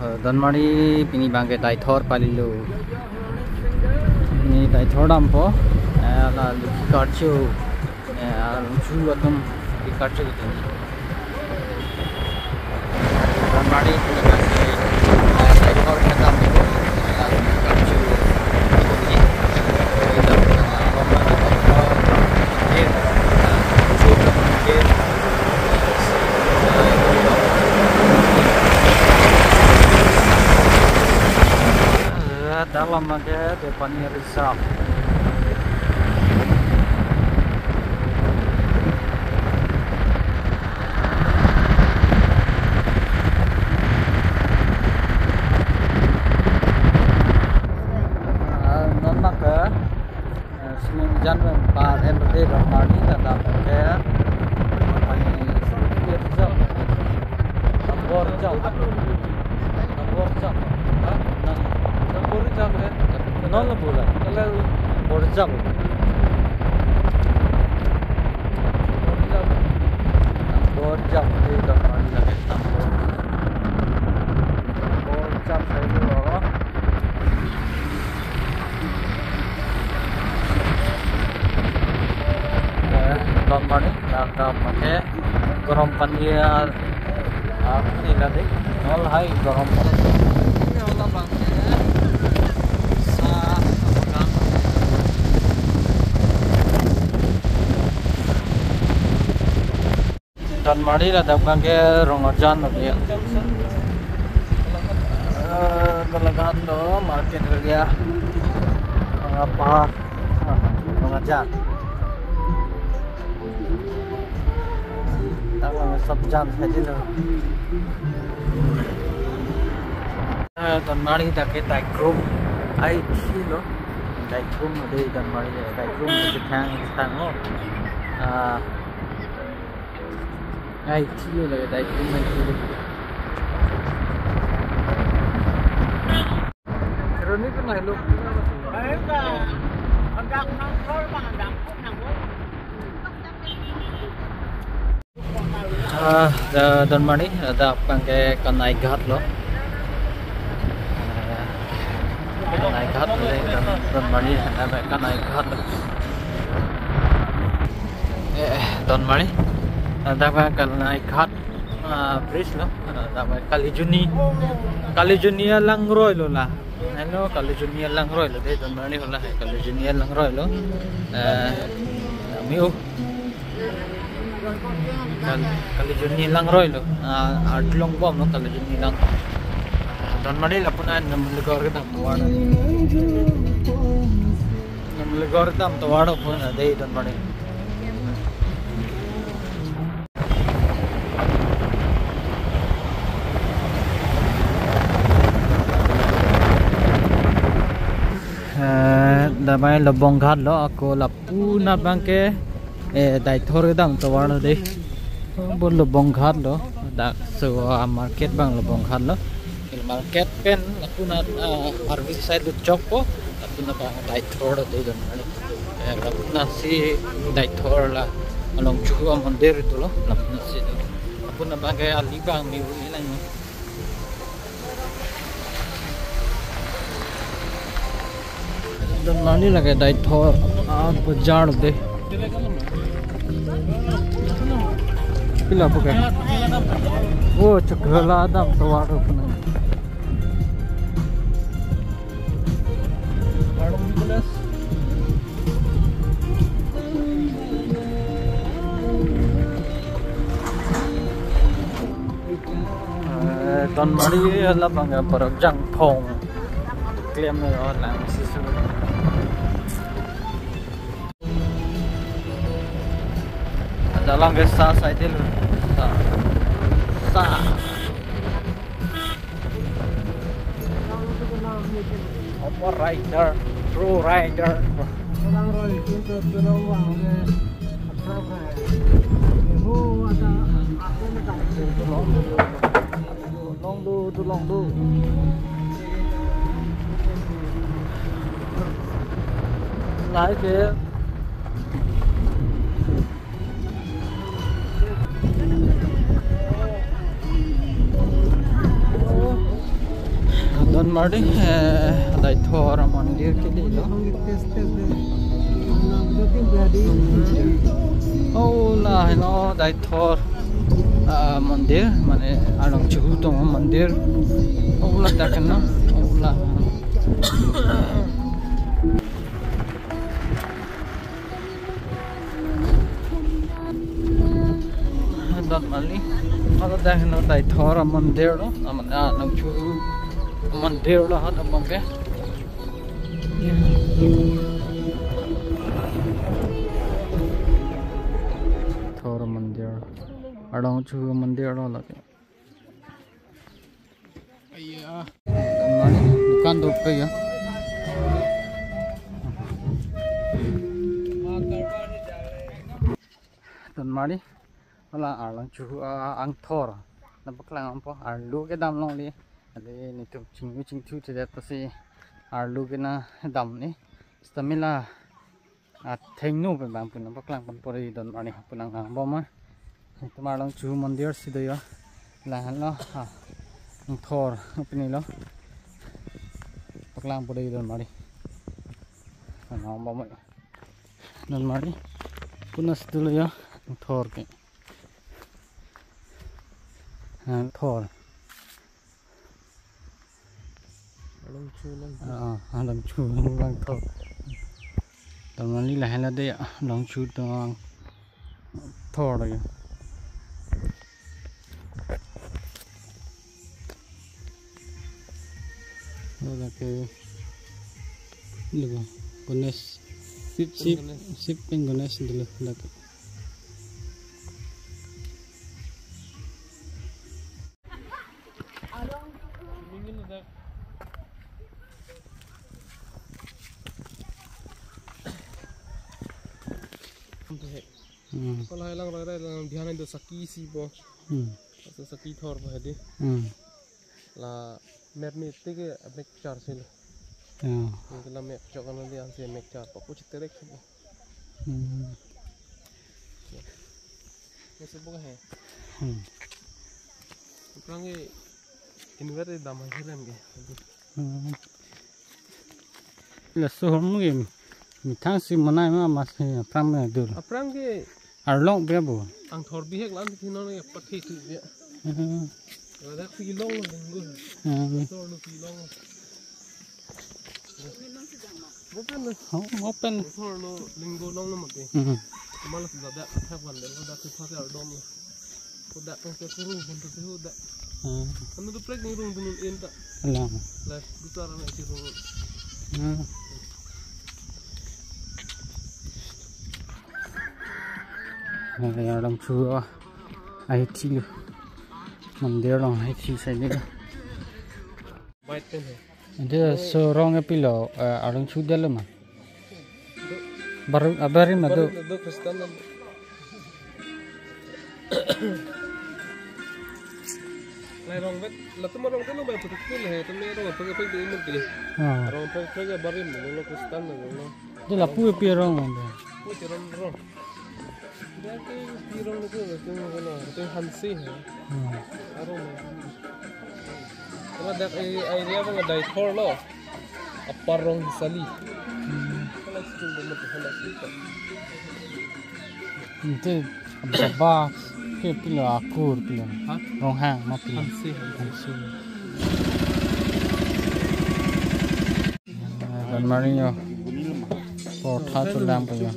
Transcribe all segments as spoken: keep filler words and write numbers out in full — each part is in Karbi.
Eh, Donmari pini abangke Deithor palilo. Pini Deithor dampo. Eh, la Lokhi karcho. Eh, alangju atum Lokhi karcho gitu. Donmari pini abangke, eh, Deithor kedam. Eh, la Lokhi karcho. Dalam aja Depani Reserve. Ah, non maka, eh, sini jan mempat M P Donmari tata pakai. Tambor jam. Tambor jam. Ha? Nang tambor jam ya. Non la bola. Kalau tambor jam. Tambor jam. Tambor jam. Itu tambor jam. Tambor. Tambor jam saya dulu. Eh, Donmari, dak dak pakai garam pani ya, ah, ini tadi, nol hai garam pani. Ini olah bang, ya. Sa, apa kan? Donmari ladak abangke Rongajan lagi ya. Eh, Golaghat lo market lagi ya. Apa? Ah, Rongajan. Tang sab jan saja lo. Eh, Donmari dak ke Daikrum. Ai, si lo. Daikrum dei Donmari, Daikrum dei thang thang lo. Ah, Ai, thilo lagi, dai, thilo lagi. Roni kan hello. Ah, da, Donmari, da abangke Kanai Ghat lo. Ah, Kanai Ghat lo, Don, Donmari, da Kanai Ghat lo. Eh, Donmari. Dak abang Kanai Ghat, ah, bridge lo. Ah, dak abang Kalijuni. Kalijuni alangroi lo la. Hello, Kalijuni alangroi lo dei Donmari hala hai. Kalijuni alangroi lo. Eh, miu. Kal-, Kalijuni alangroi lo. Ah, arjulong bom lo Kalijuni alang. Donmari lapu-an nam legor kedam tovar. Nam legor kedam tovar pun ada Donmari. Eh, damai Lobong Ghat lo, ako lapu-an abangke, eh, Daithor kedam tovar lo dei. Bo Lobong Ghat lo, dak so, ah, market abang Lobong Ghat lo. Market pen lapu-an, ah, harvest side lo chokpo, lapu-an abang Daithor lo dei Donmari. Eh, lapu-an si Daithor la along chuhu mondir itu lo, lapu-an si itu. Lapu-an abangke ali abang miu ilang. Donmari lake Daithor, ah, bajar dei. Pila bukan? Oh, chakla dam tovar pun. Eh, Donmari labang ya, parok Jangthong. Klem ya, lang si su. Ada lang ke sa, sa itu lo. Sa. Sa. Opo rider, pro rider. Long do, do long do. Like it. Mari, eh, Deithor mondir ke di lo. Oh, la, heno Deithor, ah, mondir, mane Arlong Chuhu tong mondir. Oh, la, dak no. Oh, la. Don Marli. Hala dak heno Deithor mondir lo. Aman, ah, Arlong Chuhu mondir lo hat abang ke. Deithor mondir. Arlong Chuhu mondir lo lake. Iya. Don Marli, dukan dope ya. Don Marli, hala Arlong Chuhu, ah, angthor. Nangpaklang dampo, arlo kedam longle. Ade netum chingvai chingthu thedet pusi arlo ke nangdam ne. Stamina athengno pen bang pu nangpaklang pon pore Don Marli pu nanglang bom ma. Netum Arlong Chuhu mondir si do yo. Lahenlo, ha. Angthor pini lo. Paklang pore Don Marli. Nanglang bom ma. Don Marli. Kuna si do lo yo. Angthor ke. Angthor. Arlong Chuhu lang. Ah, Arlong Chuhu lang thor. Don Marli lahenlo de, Arlong Chuhu tong thor ya. Lo lake, lo Ganesh. Shiv, Shiv, Ganesh. Shiv pen Ganesh dolo lake. Hmm. Kalau hai lang roi roi lang dhyan do saki si bo. Hmm. Asa saki thor bo hedi. Hmm. La mer me te ke mek char si lo. Ya. Ke la mek chok ano di ansi mek char pa kuch terek si bo. Hmm. Ye si bo hai. Hmm. Prang ke inver dam hai si lem ke. Hmm. Laso ahormu ke methang si monai ma, mas he aphrang me dul. Aphrang ke arlong be bo. Angthor bihek lan si non ke pathe tu ya. Hmm. Ladak si long lo linggo. Hmm. Thor lo si long. Open lo. Oh, open. Thor lo linggo long lo mati. Hmm. Malas ladak athak van lo dak si thor ardom lo. Kodak tong ke kurung pun tu sudah. Hmm. Anu tu prek ni rung dunun in ta. Alam. Lah, dutar na si rung. Hmm. Nah, ya, Arlong Chuhu, ah. Ahithi lo. Mondir along ahithi sai lo. White pen hai. Ante so rong ke pilo, eh, Arlong Chuhu dolo ma. Barim, ah, barim ma do. Barim do Kristan na. Lai rong vet, latum rong te lo bai putuk tu le, tu me rong pe pe de imut de. Ah. Rong pe pe ke barim lo, lo Kristan lo, lo. Di lapu pi rong lo. Pu ti rong rong. Dia ke pi rong lo tu, tu lo, tu Hanse hai. Hmm. Arong lo. Kalau dak area abang Deithor lo. Apar Rongsali. Hmm. Hala school do mati, hala school ta. Ante baba ke pilo, akur pilo. Ha? Ronghang ma pilo. Hanse, Hanse. Hanse. Don Marli yo. Portha chelang po yo.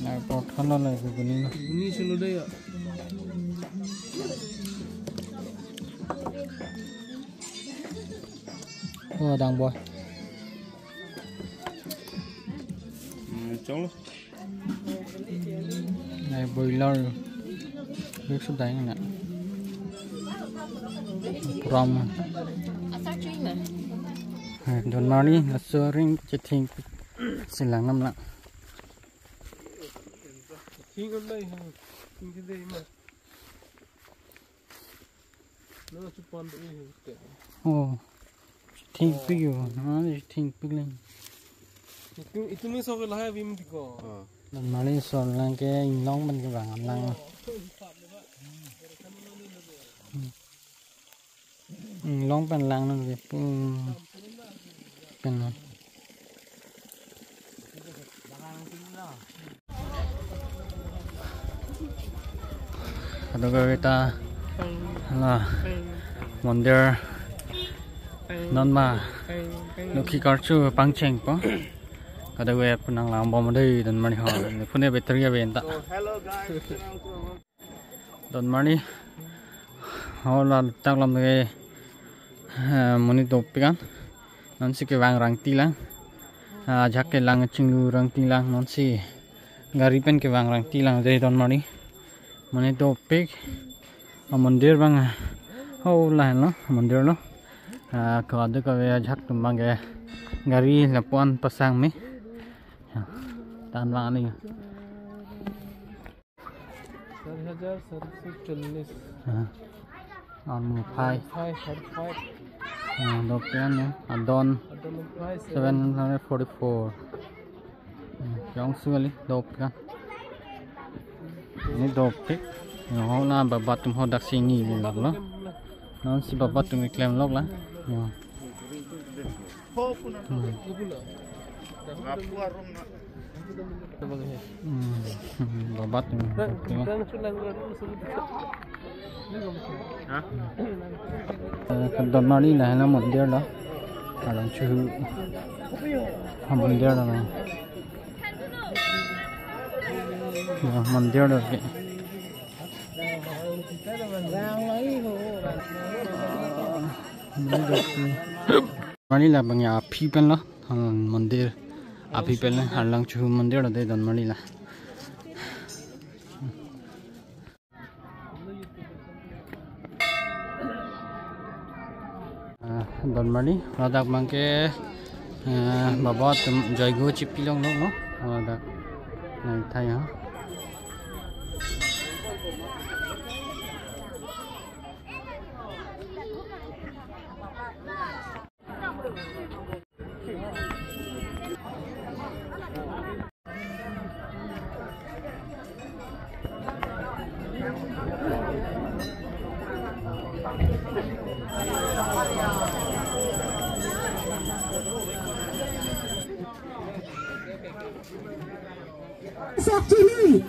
Nai portha lo le ghuguni. Ghuguni cholo de ya. Oh, dang boy. Hmm, cholo. Nai boiler. Bik su dang na. Pram. Hai, Don Marli, laso aring chething chelang nam la. Thing on dai ha. Thing ke dei ma. Na chupan do ni te. Oh. Thingpik yo. Na thingpik le. Itu, itu ni so lahai bim diko. Ah. Don Marli so lang ke inglong man ke bang lang. Hmm. Hmm, long pen lang nang ke pu pen lang. Kadokave ta la mondir non ma Lokhi karcho pangchengpo. Kadokave pu nang langbom dei Donmarli ho. Phone battery ave ta. Donmarli ho la dak lam ke, eh, monit dopik an. Nonsi kevang rangti lang. Ah, ajahak ke lang chinglu rangti lang nonsi. Gari pen kevang rangti lang dei Donmarli. Monit dopik. Ah, mondir abang, ah, ho lahenlo, mondir lo. Ah, kadokave ajahak atum abang ke gari lapu-an pasang me. Ya, tan abang ani. চাৰি হাজাৰ চাৰিশ চল্লিছ। Ah. Armu phai. Phai, phai, phai. Ah, dopik an ya. Adon Adon phai, seven hundred forty-four. Hmm, jongsi kali dopik an. Ini dopik. Yo, ho na babat atum ho daksi neli lak lo. Nonsi babat atum keklem lok la. Yo. Hmm. Hmm, hmm, babat atum. Eh, ke Donmarli lahenlo mondir lo. Arlangchohu. Ha, mondir lo. Ya, mondir lo ke. Mondir lo ke. Donmarli labang ya aphi pen lo, ah, mondir aphi pen lo, Arlangchohu mondir lo dei Donmarli la. Ah, Donmarli, ladak abang ke, eh, babat atum joigo chipi longlok lo, ladak, eh, thai ha. Sok chini,